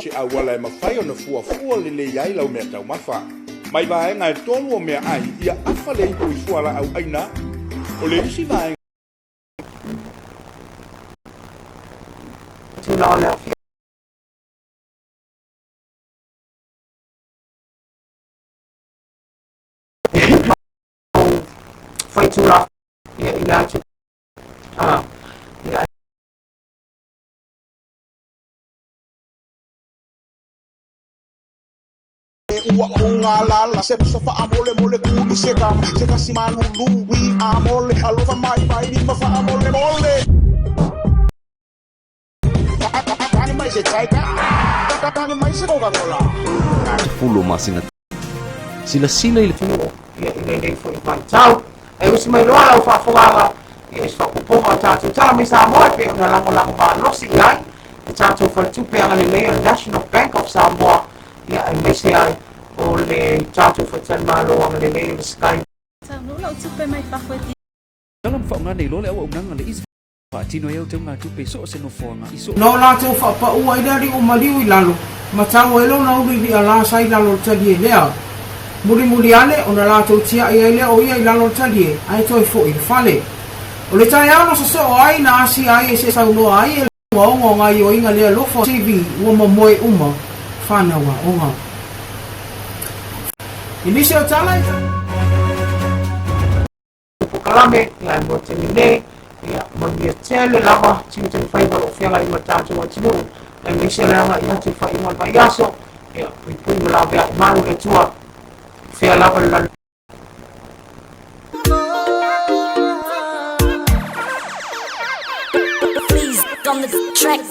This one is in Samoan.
Se auala e mafai ona fuafua lelei ai lau meataumafa. Mai vaega e tolu o meaai ia afa le ipu i fualaau aina, o le isi vaega. Tulaga o le aafia. Faitulafono i le atu Ua ugalala se pusa faamolemole kuli se kama se kasi malului amole alofa mai mai lima faamolemole Tane mai se taika Tane mai se Coca-Cola 10 masina Silasila i le. Atunuu ia i lenei foi vaitau. E usi mai loa lau faafofogaaga ia i se faaopoopoga o tatou tala mai Samoa e pei ona lagolago malosi i ai le tatou faletupe agalelei o le National Bank of Samoa ia aemaise ai o le tatou faletalimalo agalelei o le Sky Taunuu lau tupe mai fafo e ti. Tala ma faaaoga nei loa le auaunaga le Easy Faatino ai au teugatupe i so o se nofoaga i so o. Na o latou faapaua ai le alii o maliu i lalo, ma tau ai lona ulu i liʻalā sa i lalo o le talie lea. Mulimuli ane, ona latou tiaʻi ai lea o ia i lalo o le talie, ae toe foʻi i le fale. O le taeao na sosoo ai, na asia ai e se saunoa ai e ogaoga o gaioiga lea lofa TV ua momoe uma fanau aoga. I nisi o tala i. Polokalame, ia e mo taimi nei, ia manuia tele lava tiute ma faiva o lo o feagai ma le tatou atunuu, aemaise le agai atu i le faaiuga o le vaiaso, ia puipui ma laveai malu le Atua, fea lava le lalo. Please on the track.